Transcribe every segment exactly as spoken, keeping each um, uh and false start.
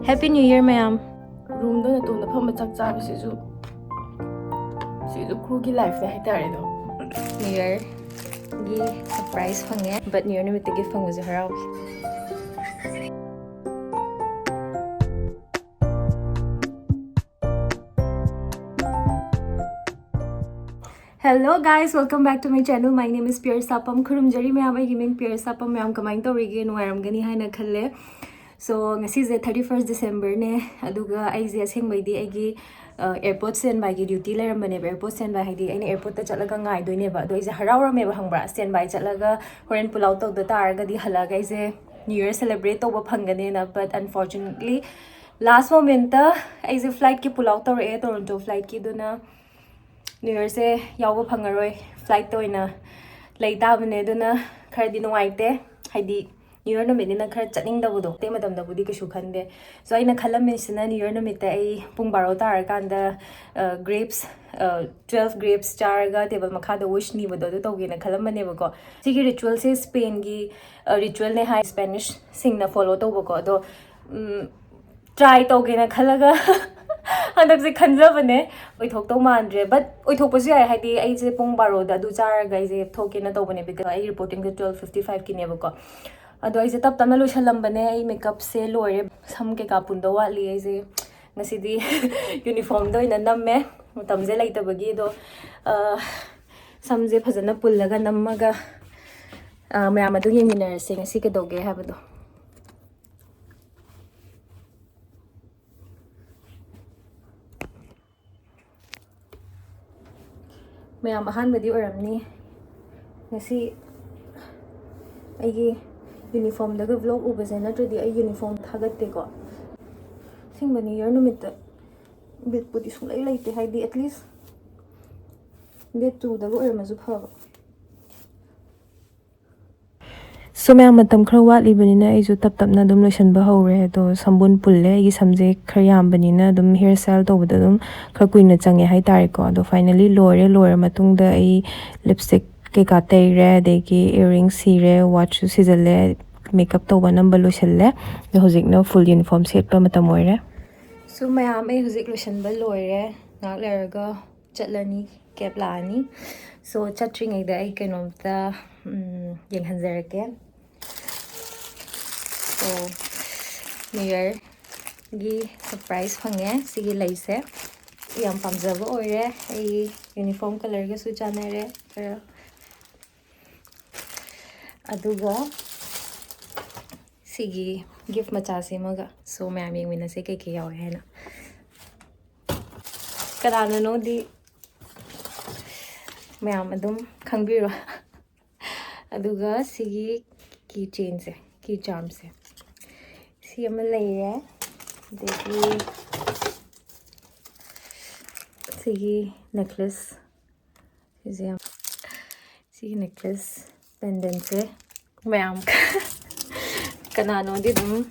Happy New Year, ꯃꯌꯥꯝ! ꯔꯨꯝꯗ ꯅꯇꯣꯝꯗ ꯐꯝꯕ ꯆꯥꯛ ꯆꯥꯕꯁꯤꯁꯨ, ꯁꯤꯁꯨ ꯀ꯭ꯔꯨꯒꯤ ꯂꯥꯏꯐꯅꯦ ꯍꯥꯏꯇꯥꯔꯦ ꯑꯗꯣ꯫ New Yearꯒꯤ surprise ꯐꯪꯉꯦ, but New Year ꯅꯨꯃꯤꯠꯇ gift ꯐꯪꯕꯁꯦ ꯍꯔꯥꯎꯏ꯫ Hello guys, welcome back to my channel. My name is Piyarsapam. ꯈꯨꯔꯨꯝꯖꯔꯤ ꯃꯌꯥꯝ, ꯑꯩꯒꯤ ꯃꯤꯡ ꯄꯤꯌꯔꯁꯥꯄꯝ꯫ ꯃꯌꯥꯝ ꯀꯃꯥꯏꯅ ꯇꯧꯔꯤꯒꯦ? ꯅꯨꯡꯉꯥꯏꯔꯝꯒꯅꯤ ꯍꯥꯏꯅ ꯈꯜꯂꯦ꯫ So, ꯉꯁꯤꯁꯦ thirty first Decemberꯅꯦ, ꯑꯗꯨꯒ ꯑꯩꯁꯦ ꯑꯁꯦꯡꯕꯩꯗꯤ ꯑꯩꯒꯤ ꯑꯦꯌꯔꯄꯣꯔꯠ stand byꯒꯤ duty ꯂꯩꯔꯝꯕꯅꯦꯕ꯫ ꯑꯦꯌꯔꯄꯣꯔꯠ stand by ꯍꯥꯏꯗꯤ ꯑꯩꯅ airportꯇ ꯆꯠꯂꯒ ꯉꯥꯏꯗꯣꯏꯅꯦꯕ꯫ ꯑꯗꯣ ꯑꯩꯁꯦ ꯍꯔꯥꯎꯔꯝꯃꯦꯕ, ꯈꯪꯕ꯭ꯔꯥ? Stand by ꯆꯠꯂꯒ ꯍꯣꯔꯦꯟ pull out ꯇꯧꯗ ꯇꯥꯔꯒꯗꯤ ꯍꯜꯂꯛꯑꯒ ꯑꯩꯁꯦ New Year celebrate ꯇꯧꯕ ꯐꯪꯒꯅꯦꯅ꯫ But unfortunately, last momentꯇ ꯑꯩꯁꯦ flightꯀꯤ pull out ꯇꯧꯔꯛꯑꯦ, Toronto flightꯀꯤ꯫ ꯑꯗꯨꯅ New Yearꯁꯦ ꯌꯥꯎꯕ ꯐꯪꯉꯔꯣꯏ, flightꯇ ꯑꯣꯏꯅ ꯂꯩ ꯇꯥꯕꯅꯦ꯫ ꯑꯗꯨꯅ ꯈꯔꯗꯤ ꯅꯨꯡꯉꯥꯏꯇꯦ, ꯍꯥꯏꯗꯤ New Year ꯅꯨꯃꯤꯠꯅꯤꯅ ꯈꯔ ꯆꯠꯅꯤꯡꯗꯕꯗꯣ꯫ ꯑꯇꯩ ꯃꯇꯝꯗꯕꯨꯗꯤ ꯀꯩꯁꯨ ꯈꯟꯗꯦ꯫ So, ꯑꯩꯅ ꯈꯜꯂꯝꯃꯤꯁꯤꯅ New Year ꯅꯨꯃꯤꯠꯇ ꯑꯩ ꯄꯨꯡ ꯕꯥꯔꯣ ꯇꯥꯔꯀꯥꯟꯗ grapes, twelve grapes ꯆꯥꯔꯒ table ꯃꯈꯥꯗ wish ꯅꯤꯕꯗꯣ ꯑꯗꯨ ꯇꯧꯒꯦꯅ ꯈꯜꯂꯝꯕꯅꯦꯕꯀꯣ꯫ ꯁꯤꯒꯤ ritualꯁꯦ Spainꯒꯤ ritualꯅꯦ ꯍꯥꯏ, Spanishꯁꯤꯡꯅ follow ꯇꯧꯕꯀꯣ꯫ ꯑꯗꯣ ꯎꯝ, try ꯇꯧꯒꯦꯅ ꯈꯜꯂꯒ ꯍꯟꯗꯛꯁꯦ ꯈꯟꯖꯕꯅꯦ, ꯑꯣꯏꯊꯣꯛꯇꯧ ꯃꯥꯟꯗ꯭ꯔꯦ꯫ But ꯑꯣꯏꯊꯣꯛꯄꯁꯨ ꯌꯥꯏ, ꯍꯥꯏꯗꯤ ꯑꯩꯁꯦ ꯄꯨꯡ ꯕꯥꯔꯣꯗ ꯑꯗꯨ ꯆꯥꯔꯒ ꯑꯩꯁꯦ ꯊꯣꯛꯀꯦꯅ ꯇꯧꯕꯅꯦ, because ꯑꯩ reportingꯁꯦ twelve fifty fiveꯀꯤꯅꯦꯕꯀꯣ꯫ ꯑꯗꯣ ꯑꯩꯁꯦ ꯇꯞ ꯇꯞꯅ ꯂꯣꯏꯁꯜꯂꯝꯕꯅꯦ, ꯑꯩ makeupꯁꯦ ꯂꯣꯏꯔꯦ, ꯁꯝ ꯀꯩꯀꯥ ꯄꯨꯟꯗꯧ ꯋꯥꯠꯂꯤ꯫ ꯑꯩꯁꯦ ꯉꯁꯤꯗꯤ uniformꯗ ꯑꯣꯏꯅ ꯅꯝꯃꯦ, ꯃꯇꯝꯁꯦ ꯂꯩꯇꯕꯒꯤ꯫ ꯑꯗꯣ ꯑ, ꯁꯝꯁꯦ ꯐꯖꯅ ꯄꯨꯜꯂꯒ ꯅꯝꯃꯒ ꯑ, ꯃꯌꯥꯝ ꯑꯗꯨ ꯌꯦꯡꯃꯤꯟꯅꯔꯁꯦ, ꯉꯁꯤ ꯀꯩꯗꯧꯒꯦ ꯍꯥꯏꯕꯗꯣ꯫ ꯃꯌꯥꯝ ꯑꯍꯥꯟꯕꯗꯤ ꯑꯣꯏꯔꯝꯅꯤ ꯉꯁꯤ ꯑꯩꯒꯤ uniformꯗꯒ vlog ꯎꯕꯁꯦ, ꯅꯠꯇ꯭ꯔꯗꯤ ꯑꯩ uniform ꯊꯥꯒꯠꯇꯦꯀꯣ꯫ ꯑꯁꯦꯡꯕ New Year ꯅꯨꯃꯤꯠꯇ ꯕꯤꯠꯄꯨꯗꯤ ꯁꯨꯡꯂꯩ ꯂꯩꯇꯦ, ꯍꯥꯏꯗꯤ at least date twoꯗꯒ ꯑꯣꯏꯔꯝꯃꯁꯨ ꯐꯕ꯫ So ꯃꯌꯥꯝ, ꯃꯇꯝ ꯈꯔ ꯋꯥꯠꯂꯤꯕꯅꯤꯅ ꯑꯩꯁꯨ ꯇꯞ ꯇꯞꯅ ꯑꯗꯨꯝ ꯂꯣꯏꯁꯤꯟꯕ ꯍꯧꯔꯦ꯫ ꯑꯗꯣ ꯁꯝꯕꯨꯟ ꯄꯨꯜꯂꯦ, ꯑꯩꯒꯤ ꯁꯝꯁꯦ ꯈꯔ ꯌꯥꯝꯕꯅꯤꯅ ꯑꯗꯨꯝ hair style ꯇꯧꯕꯗ ꯑꯗꯨꯝ ꯈꯔ ꯀꯨꯏꯅ ꯆꯪꯉꯦ ꯍꯥꯏꯇꯥꯔꯦꯀꯣ꯫ ꯑꯗꯣ finally ꯂꯣꯏꯔꯦ꯫ ꯂꯣꯏꯔ ꯃꯇꯨꯡꯗ ꯑꯩ lipstick ꯀꯩꯀꯥ ꯇꯩꯔꯦ, ꯑꯗꯒꯤ earring ꯁꯤꯔꯦ, watchꯁꯨ ꯁꯤꯖꯜꯂꯦ, ꯃꯦꯀꯞ ꯇꯧꯕ ꯑꯅꯝꯕ ꯂꯣꯏꯁꯤꯜꯂꯦ꯫ ꯑꯗꯣ ꯍꯧꯖꯤꯛꯅ ꯐꯨꯜ ꯌꯨꯅꯤꯐꯣꯔꯝ ꯁꯦꯠꯄ ꯃꯇꯝ ꯑꯣꯏꯔꯦ꯫ ꯁꯣ ꯃꯌꯥꯝ, ꯑꯩ ꯍꯧꯖꯤꯛ ꯂꯣꯏꯁꯤꯟꯕ ꯂꯣꯏꯔꯦ꯫ ꯉꯥꯏꯍꯥꯛ ꯂꯩꯔꯒ ꯆꯠꯂꯅꯤ, ꯀꯦꯕ ꯂꯥꯛꯑꯅꯤ꯫ ꯁꯣ ꯆꯠꯇ꯭ꯔꯤꯉꯩꯗ ꯑꯩ ꯀꯩꯅꯣꯝꯇ, ꯎꯝ, ꯌꯦꯡꯍꯟꯖꯔꯛꯀꯦ꯫ ꯁꯣ ꯅ꯭ꯌꯨ ꯌꯔꯒꯤ ꯁꯔꯄ꯭ꯔꯥꯏꯁ ꯐꯪꯉꯦ꯫ ꯁꯤꯒꯤ ꯂꯩꯁꯦ ꯌꯥꯝ ꯄꯥꯝꯖꯕ ꯑꯣꯏꯔꯦ꯫ ꯑꯩ ꯌꯨꯅꯤꯐꯣꯔꯝ ꯀꯂꯔꯒꯁꯨ ꯆꯥꯟꯅꯔꯦ ꯈꯔ꯫ ꯑꯗꯨꯒ ꯁꯤꯒꯤ ꯒꯤꯐ ꯃꯆꯥꯁꯤꯃꯒ꯫ ꯁꯣ ꯃꯌꯥꯝ ꯌꯦꯡꯃꯤꯟꯅꯁꯦ ꯀꯩꯀꯩ ꯌꯥꯎꯋꯦ ꯍꯥꯏꯅ꯫ ꯀꯅꯥꯅꯅꯣꯗꯤ ꯃꯌꯥꯝ ꯑꯗꯨꯝ ꯈꯪꯕꯤꯔꯣ꯫ ꯑꯗꯨꯒ ꯁꯤꯒꯤ ꯀꯤ ꯆꯦꯟꯁꯦ, ꯀꯤ ꯆꯥꯔꯝꯁꯦ, ꯁꯤ ꯑꯃ ꯂꯩꯔꯦ꯫ ꯑꯗꯒꯤ ꯁꯤꯒꯤ ꯅꯦꯛꯂꯦꯁ, ꯁꯤꯁꯦ ꯌꯥꯝ, ꯁꯤꯒꯤ ꯅꯦꯛꯂꯦꯁ ꯄꯦꯟꯗꯦꯟꯁꯦ ꯃꯌꯥꯝ ꯀꯅꯥꯅꯣꯗꯤ ꯑꯗꯨꯝ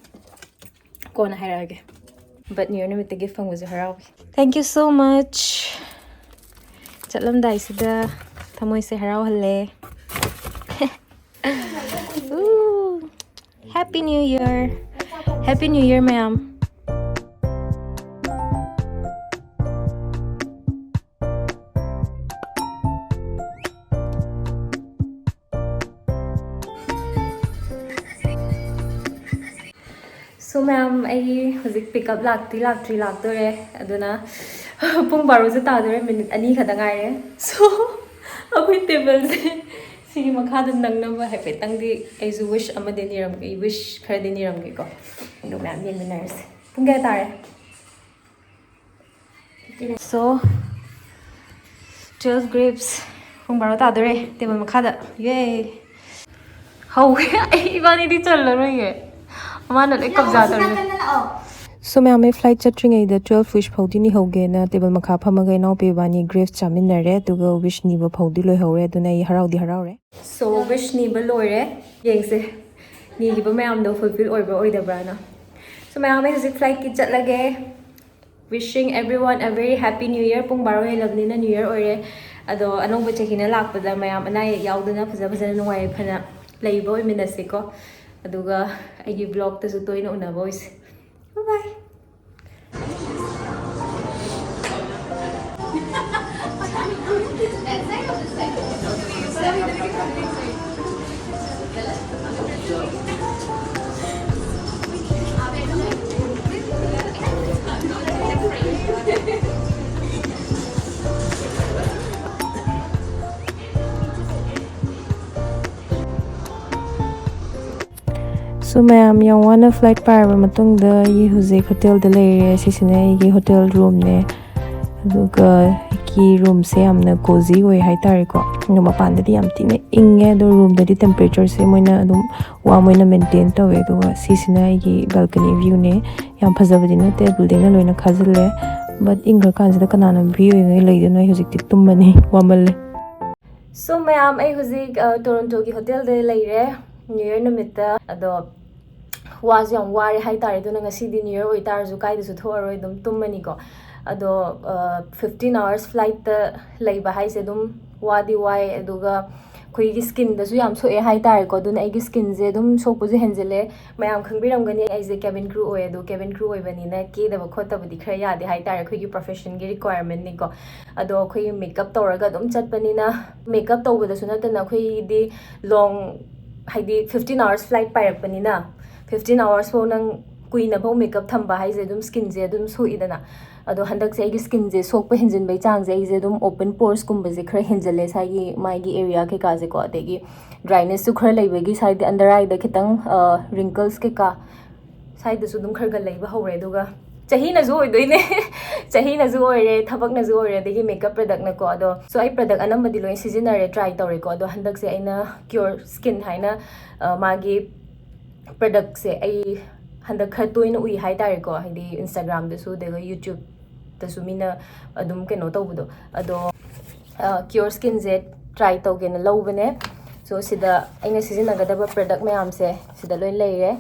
ꯀꯣꯟꯅ ꯍꯥꯏꯔꯛꯑꯒꯦ꯫ But ꯅ꯭ꯌꯨ ꯌꯔ ꯅꯨꯃꯤꯠꯇ ꯒꯤꯐ ꯐꯪꯕꯁꯨ ꯍꯔꯥꯎꯋꯤ꯫ Thank you so much꯫ ꯆꯠꯂꯝꯗꯥꯏꯁꯤꯗ ꯊꯃꯣꯏꯁꯦ ꯍꯔꯥꯎꯍꯜꯂꯦ꯫ Ooh, Happy New Year! Happy New Year, ꯃꯌꯥꯝ! ꯁꯣ ꯃꯌꯥꯝ, ꯑꯩ ꯍꯧꯖꯤꯛ ꯄꯤꯛꯑꯞ ꯂꯥꯛꯇꯤ ꯂꯥꯛꯇ꯭ꯔꯤ, ꯂꯥꯛꯇꯣꯔꯦ꯫ ꯑꯗꯨꯅ ꯄꯨꯡ ꯕꯥꯔꯣꯁꯨ ꯇꯥꯗꯣꯔꯦ, ꯃꯤꯅꯤꯠ ꯑꯅꯤ ꯈꯛꯇ ꯉꯥꯏꯔꯦ꯫ ꯁꯣ ꯑꯩꯈꯣꯏ ꯇꯦꯕꯜꯁꯦ ꯁꯤꯒꯤ ꯃꯈꯥꯗ ꯅꯪꯅꯕ ꯍꯥꯏꯐꯦꯠꯇꯪꯗꯤ ꯑꯩꯁꯨ ꯋꯤꯁ ꯑꯃꯗꯤ ꯅꯤꯔꯝꯒꯦ, ꯋꯤꯁ ꯈꯔꯗꯤ ꯅꯤꯔꯝꯒꯦꯀꯣ꯫ ꯑꯗꯨ ꯃꯌꯥꯝ ꯌꯦꯡꯃꯤꯟꯅꯔꯁꯦ꯫ ꯄꯨꯡ ꯀꯌꯥ ꯇꯥꯔꯦ? ꯁꯣ ꯇ꯭ꯋꯦꯜꯐ ꯒ꯭ꯔꯦꯞꯁ꯫ ꯄꯨꯡ ꯕꯥꯔꯣ ꯇꯥꯗꯣꯔꯦ, ꯇꯦꯕꯜ ꯃꯈꯥꯗ꯫ ꯌꯦ! ꯍꯧꯈ꯭ꯔꯦ꯫ ꯑꯩ ꯏꯕꯥꯅꯤꯗꯤ ꯆꯜꯂꯔꯣꯏꯌꯦ, ꯃꯥꯅ ꯂꯣꯏ ꯀꯕꯖꯥ ꯇꯧꯔꯦ꯫ ꯁꯣ ꯃꯌꯥꯝ, ꯑꯩ ꯐ꯭ꯂꯥꯏꯠ ꯆꯠꯇ꯭ꯔꯤꯉꯩꯗ ꯇ꯭ꯋꯦꯜꯐ ꯋꯤꯁ ꯐꯥꯎꯗꯤ ꯅꯤꯍꯧꯒꯦꯅ ꯇꯦꯕꯜ ꯃꯈꯥ ꯐꯝꯃꯒ ꯏꯅꯥꯎꯄꯤ ꯏꯕꯥꯅꯤ ꯒ꯭ꯔꯦꯞꯁ ꯆꯥꯃꯤꯟꯅꯔꯦ, ꯑꯗꯨꯒ ꯋꯤꯁ ꯅꯤꯕ ꯐꯥꯎꯗꯤ ꯂꯣꯏꯍꯧꯔꯦ꯫ ꯑꯗꯨꯅ ꯑꯩ ꯍꯔꯥꯎꯗꯤ ꯍꯔꯥꯎꯔꯦ꯫ ꯁꯣ ꯋꯤꯁ ꯅꯤꯕ ꯂꯣꯏꯔꯦ, ꯌꯦꯡꯁꯦ ꯅꯤꯈꯤꯕ ꯃꯌꯥꯝꯗꯣ ꯐꯨꯜꯐꯤꯜ ꯑꯣꯏꯕ꯭ꯔꯥ ꯑꯣꯏꯗꯕ꯭ꯔꯥꯅ꯫ ꯁꯣ ꯃꯌꯥꯝ, ꯑꯩ ꯍꯧꯖꯤꯛ ꯐ꯭ꯂꯥꯏꯠꯀꯤ ꯆꯠꯂꯒꯦ꯫ Wishing everyone a very happy new year. ꯄꯨꯡ ꯕꯥꯔꯣ ꯍꯦꯜꯂꯕꯅꯤꯅ ꯅ꯭ꯌꯨ ꯌꯔ ꯑꯣꯏꯔꯦ꯫ ꯑꯗꯣ ꯑꯅꯧꯕ ꯆꯍꯤꯅ ꯂꯥꯛꯄꯗ ꯃꯌꯥꯝ ꯑꯅꯥ ꯑꯌꯦꯛ ꯌꯥꯎꯗꯅ ꯐꯖ ꯐꯖꯅ ꯅꯨꯡꯉꯥꯏ ꯌꯥꯏꯐꯅ ꯂꯩꯕ ꯑꯣꯏꯃꯤꯟꯅꯁꯤꯀꯣ꯫ ꯑꯗꯨꯒ ꯑꯩꯒꯤ ꯕ꯭ꯂꯣꯛꯇꯁꯨ ꯇꯣꯏꯅ ꯎꯅꯕ ꯑꯣꯏꯁꯦ꯫ Bye bye. So ꯃꯌꯥꯝ, ꯌꯥꯝ ꯋꯥꯅ ꯐ꯭ꯂꯥꯏꯠ ꯄꯥꯏꯔꯕ ꯃꯇꯨꯡꯗ ꯑꯩ ꯍꯧꯖꯤꯛ ꯍꯣꯇꯦꯜꯗ ꯂꯩꯔꯦ꯫ ꯁꯤꯁꯤꯅ ꯑꯩꯒꯤ ꯍꯣꯇꯦꯜ ꯔꯨꯝꯅꯦ꯫ ꯑꯗꯨꯒ ꯑꯩꯒꯤ ꯔꯨꯝꯁꯦ ꯌꯥꯝꯅ ꯀꯣꯖꯤ ꯑꯣꯏ ꯍꯥꯏꯇꯥꯔꯦꯀꯣ꯫ ꯑꯗꯣ ꯃꯄꯥꯟꯗꯗꯤ ꯌꯥꯝ ꯊꯤꯅ ꯏꯪꯉꯦ, ꯑꯗꯣ ꯔꯨꯝꯗꯗꯤ ꯇꯦꯝꯄꯔꯦꯆꯔꯁꯦ ꯃꯣꯏꯅ ꯑꯗꯨꯝ ꯋꯥꯔꯝ ꯑꯣꯏꯅ ꯃꯦꯟꯇꯦꯟ ꯇꯧꯋꯦ꯫ ꯑꯗꯨꯒ ꯁꯤꯁꯤꯅ ꯑꯩꯒꯤ ꯕꯦꯜꯀꯅꯤ ꯚ꯭ꯌꯨꯅꯦ꯫ ꯌꯥꯝ ꯐꯖꯕꯗꯤ ꯅꯠꯇꯦ, ꯕꯤꯜꯗꯤꯡꯅ ꯂꯣꯏꯅ ꯈꯥꯖꯤꯜꯂꯦ꯫ ꯕꯠ ꯏꯪꯈ꯭ꯔꯀꯥꯟꯁꯤꯗ ꯀꯅꯥꯅ ꯚ꯭ꯌꯨ ꯌꯦꯡꯉꯒ ꯂꯩꯗꯣꯏꯅꯣ? ꯑꯩ ꯍꯧꯖꯤꯛꯇꯤ ꯇꯨꯝꯃꯅꯤ, ꯋꯥꯃꯜꯂꯦ꯫ ꯁꯣ ꯃꯌꯥꯝ, ꯑꯩ ꯍꯧꯖꯤꯛ, ꯑ, ꯇꯣꯔꯣꯟꯇꯣꯒꯤ ꯍꯣꯇꯦꯜꯗ ꯂꯩꯔꯦ, ꯅ꯭ꯌꯨ ꯌꯔ ꯅꯨꯃꯤꯠꯇ꯫ ꯑꯗꯣ ꯋꯥꯁꯨ ꯌꯥꯝ ꯋꯥꯔꯦ ꯍꯥꯏꯇꯥꯔꯦ, ꯑꯗꯨꯅ ꯉꯁꯤꯗꯤ ꯅ꯭ꯌꯨ ꯌꯔ ꯑꯣꯏꯇꯥꯔꯁꯨ ꯀꯥꯏꯗꯁꯨ ꯊꯣꯛꯑꯔꯣꯏ, ꯑꯗꯨꯝ ꯇꯨꯝꯃꯅꯤꯀꯣ꯫ ꯑꯗꯣ, ꯑ, ꯐꯤꯐꯇꯤꯟ ꯑꯥꯋꯔꯁ ꯐ꯭ꯂꯥꯏꯠꯇ ꯂꯩꯕ ꯍꯥꯏꯁꯦ ꯑꯗꯨꯝ ꯋꯥꯗꯤ ꯋꯥꯏ, ꯑꯗꯨꯒ ꯑꯩꯈꯣꯏꯒꯤ ꯁ꯭ꯀꯤꯟꯗꯁꯨ ꯌꯥꯝ ꯁꯣꯛꯑꯦ ꯍꯥꯏꯇꯥꯔꯦꯀꯣ꯫ ꯑꯗꯨꯅ ꯑꯩꯒꯤ ꯁ꯭ꯀꯤꯟꯁꯦ ꯑꯗꯨꯝ ꯁꯣꯛꯄꯁꯨ ꯍꯦꯟꯖꯤꯜꯂꯦ꯫ ꯃꯌꯥꯝ ꯈꯪꯕꯤꯔꯝꯒꯅꯤ, ꯑꯩꯁꯦ ꯀꯦꯕꯤꯟ ꯀ꯭ꯔꯨ ꯑꯣꯏ, ꯑꯗꯣ ꯀꯦꯕꯤꯟ ꯀ꯭ꯔꯨ ꯑꯣꯏꯕꯅꯤꯅ ꯀꯦꯗꯕ ꯈꯣꯠꯇꯕꯗꯤ ꯈꯔ ꯌꯥꯗꯦ ꯍꯥꯏꯇꯥꯔꯦ, ꯑꯩꯈꯣꯏꯒꯤ ꯄ꯭ꯔꯣꯐꯦꯁꯟꯒꯤ ꯔꯤꯀ꯭ꯋꯥꯏꯔꯃꯦꯟꯅꯤꯀꯣ꯫ ꯑꯗꯣ ꯑꯩꯈꯣꯏꯒꯤ ꯃꯦꯀꯞ ꯇꯧꯔꯒ ꯑꯗꯨꯝ ꯆꯠꯄꯅꯤꯅ, ꯃꯦꯀꯞ ꯇꯧꯕꯗꯁꯨ ꯅꯠꯇꯅ ꯑꯩꯈꯣꯏꯒꯤꯗꯤ ꯂꯣꯡ, ꯍꯥꯏꯗꯤ ꯐꯤꯐꯇꯤꯟ ꯑꯥꯋꯔꯁ ꯐ꯭ꯂꯥꯏꯠ ꯄꯥꯏꯔꯛꯄꯅꯤꯅ, ꯐꯤꯐꯇꯤꯟ ꯑꯥꯋꯔꯁ ꯐꯥꯎ ꯅꯪ ꯀꯨꯏꯅ ꯐꯥꯎ ꯃꯦꯀꯞ ꯊꯝꯕ ꯍꯥꯏꯁꯦ ꯑꯗꯨꯝ ꯁ꯭ꯀꯤꯟꯁꯦ ꯑꯗꯨꯝ ꯁꯣꯛꯏꯗꯅ꯫ ꯑꯗꯣ ꯍꯟꯗꯛꯁꯦ ꯑꯩꯒꯤ ꯁ꯭ꯀꯤꯟꯁꯦ ꯁꯣꯛꯄ ꯍꯦꯟꯖꯤꯟꯕꯩ ꯆꯥꯡꯁꯦ, ꯑꯩꯁꯦ ꯑꯗꯨꯝ ꯑꯣꯄꯟ ꯄꯣꯔꯁꯀꯨꯝꯕꯁꯦ ꯈꯔ ꯍꯦꯟꯖꯤꯜꯂꯦ, ꯁ꯭ꯋꯥꯏꯒꯤ ꯃꯥꯏꯒꯤ ꯑꯦꯔꯤꯌꯥ ꯀꯩꯀꯥꯁꯦꯀꯣ, ꯑꯗꯒꯤ ꯗ꯭ꯔꯥꯏꯅꯦꯁꯁꯨ ꯈꯔ ꯂꯩꯕꯒꯤ ꯁ꯭ꯋꯥꯏꯗ ꯑꯟꯗꯔ ꯑꯥꯏꯗ ꯈꯤꯇꯪ, ꯑ, ꯔꯤꯡꯀꯜꯁ ꯀꯩꯀꯥ ꯁ꯭ꯋꯥꯏꯗꯁꯨ ꯑꯗꯨꯝ ꯈꯔ ꯈꯔ ꯂꯩꯕ ꯍꯧꯔꯦ꯫ ꯑꯗꯨꯒ ꯆꯍꯤꯅꯁꯨ ꯑꯣꯏꯗꯣꯏꯅꯦ꯫ ꯆꯍꯤꯅꯁꯨ ꯑꯣꯏꯔꯦ, ꯊꯕꯛꯅꯁꯨ ꯑꯣꯏꯔꯦ, ꯑꯗꯒꯤ ꯃꯦꯀꯞ ꯄ꯭ꯔꯗꯛꯅꯀꯣ꯫ ꯑꯗꯣ ꯁꯣ ꯑꯩ ꯄ꯭ꯔꯗꯛ ꯑꯅꯝꯕꯗꯤ ꯂꯣꯏ ꯁꯤꯖꯤꯟꯅꯔꯦ, ꯇ꯭ꯔꯥꯏ ꯇꯧꯔꯦꯀꯣ꯫ ꯑꯗꯣ ꯍꯟꯗꯛꯁꯦ ꯑꯩꯅ ꯀ꯭ꯌꯣꯔ ꯁ꯭ꯀꯤꯟ ꯍꯥꯏꯅ, ꯑ, ꯃꯥꯒꯤ ꯄ꯭ꯔꯗꯛꯁꯦ ꯑꯩ ꯍꯟꯗꯛ ꯈꯔ ꯇꯣꯏꯅ ꯎꯏ ꯍꯥꯏꯇꯥꯔꯦꯀꯣ, ꯍꯥꯏꯗꯤ ꯏꯟꯁꯇꯥꯒ꯭ꯔꯥꯝꯗꯁꯨ ꯑꯗꯨꯒ ꯌꯨꯇ꯭ꯌꯨꯕꯇꯁꯨ ꯃꯤꯅ ꯑꯗꯨꯝ ꯀꯩꯅꯣ ꯇꯧꯕꯗꯣ꯫ ꯑꯗꯣ ꯀ꯭ꯌꯣꯔ ꯁ꯭ꯀꯤꯟꯁꯦ ꯇ꯭ꯔꯥꯏ ꯇꯧꯒꯦꯅ ꯂꯧꯕꯅꯦ꯫ ꯁꯣ ꯁꯤꯗ ꯑꯩꯅ ꯁꯤꯖꯤꯟꯅꯒꯗꯕ ꯄ꯭ꯔꯗꯛ ꯃꯌꯥꯝꯁꯦ ꯁꯤꯗ ꯂꯣꯏ ꯂꯩꯔꯦ꯫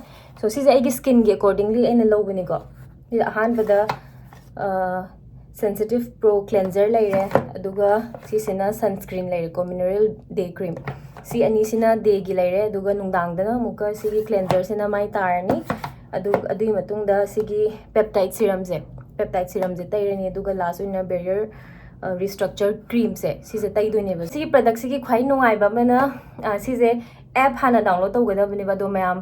ꯁꯣ ꯁꯤꯁꯦ ꯑꯩꯒꯤ ꯁ꯭ꯀꯤꯟꯒꯤ ꯑꯦꯀꯣꯔꯗꯤꯡꯂꯤ ꯑꯩꯅ ꯂꯧꯕꯅꯤꯀꯣ꯫ ꯁꯤꯗ ꯑꯍꯥꯟꯕꯗ ꯁꯦꯟꯁꯤꯇꯤꯚ ꯄ꯭ꯔꯣ ꯀ꯭ꯂꯦꯟꯖꯔ ꯂꯩꯔꯦ, ꯑꯗꯨꯒ ꯁꯤꯁꯤꯅ ꯁꯟꯁꯀ꯭ꯔꯤꯟ ꯂꯩꯔꯦꯀꯣ, ꯃꯤꯅꯔꯦꯜ ꯗꯦ ꯀ꯭ꯔꯤꯝ꯫ ꯁꯤ ꯑꯅꯤꯁꯤꯅ ꯗꯦꯒꯤ ꯂꯩꯔꯦ, ꯑꯗꯨꯒ ꯅꯨꯡꯗꯥꯡꯗꯅ ꯑꯃꯨꯛꯀ ꯁꯤꯒꯤ ꯀ꯭ꯂꯦꯟꯖꯔꯁꯤꯅ ꯃꯥꯏ ꯇꯥꯔꯅꯤ꯫ ꯑꯗꯨ ꯑꯗꯨꯒꯤ ꯃꯇꯨꯡꯗ ꯁꯤꯒꯤ ꯄꯦꯞꯇꯥꯏꯠ ꯁꯤꯔꯝꯁꯦ, ꯄꯦꯞꯇꯥꯏꯠ ꯁꯤꯔꯝꯁꯦ ꯇꯩꯔꯅꯤ꯫ ꯑꯗꯨꯒ ꯂꯥꯁ ꯑꯣꯏꯅ ꯕꯦꯔꯤꯌꯔ ꯔꯤꯁꯇ꯭ꯔꯛꯆꯔ ꯀ꯭ꯔꯤꯝꯁꯦ ꯁꯤꯁꯦ ꯇꯩꯗꯣꯏꯅꯦꯕ꯫ ꯁꯤꯒꯤ ꯄ꯭ꯔꯗꯛꯁꯤꯒꯤ ꯈ꯭ꯋꯥꯏ ꯅꯨꯡꯉꯥꯏꯕ ꯑꯃꯅ, ꯑ, ꯁꯤꯁꯦ ꯑꯦꯞ ꯍꯥꯟꯅ ꯗꯥꯎꯟꯂꯣꯗ ꯇꯧꯒꯗꯕꯅꯦꯕ꯫ ꯑꯗꯣ ꯃꯌꯥꯝ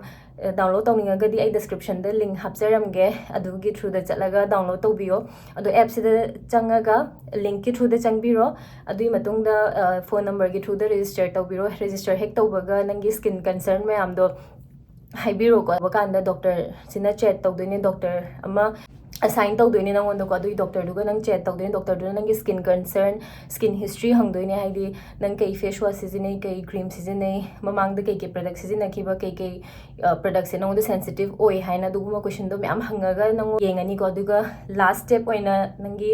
ꯗꯥꯎꯟꯂꯣꯗ ꯇꯧꯅꯤꯡꯉꯒꯗꯤ ꯑꯩ ꯗꯤꯁꯀ꯭ꯔꯤꯞꯁꯟꯗ ꯂꯤꯡ ꯍꯥꯞꯆꯔꯝꯒꯦ, ꯑꯗꯨꯒꯤ ꯊ꯭ꯔꯨꯗ ꯆꯠꯂꯒ ꯗꯥꯎꯟꯂꯣꯗ ꯇꯧꯕꯤꯌꯣ꯫ ꯑꯗꯣ ꯑꯦꯞꯁꯤꯗ ꯆꯪꯉꯒ ꯂꯤꯡꯀꯤ ꯊ꯭ꯔꯨꯗ ꯆꯪꯕꯤꯔꯣ꯫ ꯑꯗꯨꯒꯤ ꯃꯇꯨꯡꯗ, ꯑ, ꯐꯣꯟ ꯅꯝꯕꯔꯒꯤ ꯊ꯭ꯔꯨꯗ ꯔꯦꯖꯤꯁꯇꯔ ꯇꯧꯕꯤꯔꯣ꯫ ꯔꯦꯖꯤꯁꯇꯔ ꯍꯦꯛ ꯇꯧꯕꯒ ꯅꯪꯒꯤ ꯁ꯭ꯀꯤꯟ ꯀꯟꯁꯔꯟ ꯃꯌꯥꯝꯗꯣ ꯍꯥꯏꯕꯤꯔꯣꯀꯣ꯫ ꯍꯥꯏꯕ ꯀꯥꯟꯗ ꯗꯣꯛꯇꯔꯁꯤꯅ ꯆꯦꯠ ꯇꯧꯗꯣꯏꯅꯦ, ꯗꯣꯛꯇꯔ ꯑꯃ ꯑꯁꯥꯏꯟ ꯇꯧꯗꯣꯏꯅꯦ ꯅꯪꯉꯣꯟꯗꯀꯣ꯫ ꯑꯗꯨꯒꯤ ꯗꯣꯛꯇꯔꯗꯨꯒ ꯅꯪ ꯆꯦꯠ ꯇꯧꯗꯣꯏꯅꯦ꯫ ꯗꯣꯛꯇꯔꯗꯨꯅ ꯅꯪꯒꯤ ꯁ꯭ꯀꯤꯟ ꯀꯟꯁꯔꯟ, ꯁ꯭ꯀꯤꯟ ꯍꯤꯁꯇ꯭ꯔꯤ ꯍꯪꯗꯣꯏꯅꯦ, ꯍꯥꯏꯗꯤ ꯅꯪ ꯀꯩ ꯐꯦꯁ ꯋꯥꯁ ꯁꯤꯖꯤꯟꯅꯩ, ꯀꯩ ꯀ꯭ꯔꯤꯝ ꯁꯤꯖꯤꯟꯅꯩ, ꯃꯃꯥꯡꯗ ꯀꯩ ꯀꯩ ꯄ꯭ꯔꯗꯛ ꯁꯤꯖꯤꯟꯅꯈꯤꯕ, ꯀꯩ ꯀꯩ ꯄ꯭ꯔꯗꯛꯁꯦ ꯅꯉꯣꯟꯗ ꯁꯦꯟꯁꯤꯇꯤꯞ ꯑꯣꯏ ꯍꯥꯏꯅ ꯑꯗꯨꯒꯨꯝꯕ ꯀꯣꯏꯁꯟꯗꯣ ꯃꯌꯥꯝ ꯍꯪꯉꯒ ꯅꯪ ꯌꯦꯡꯉꯅꯤꯀꯣ꯫ ꯑꯗꯨꯒ ꯂꯥꯁ ꯁ꯭ꯇꯦꯞ ꯑꯣꯏꯅ ꯅꯪꯒꯤ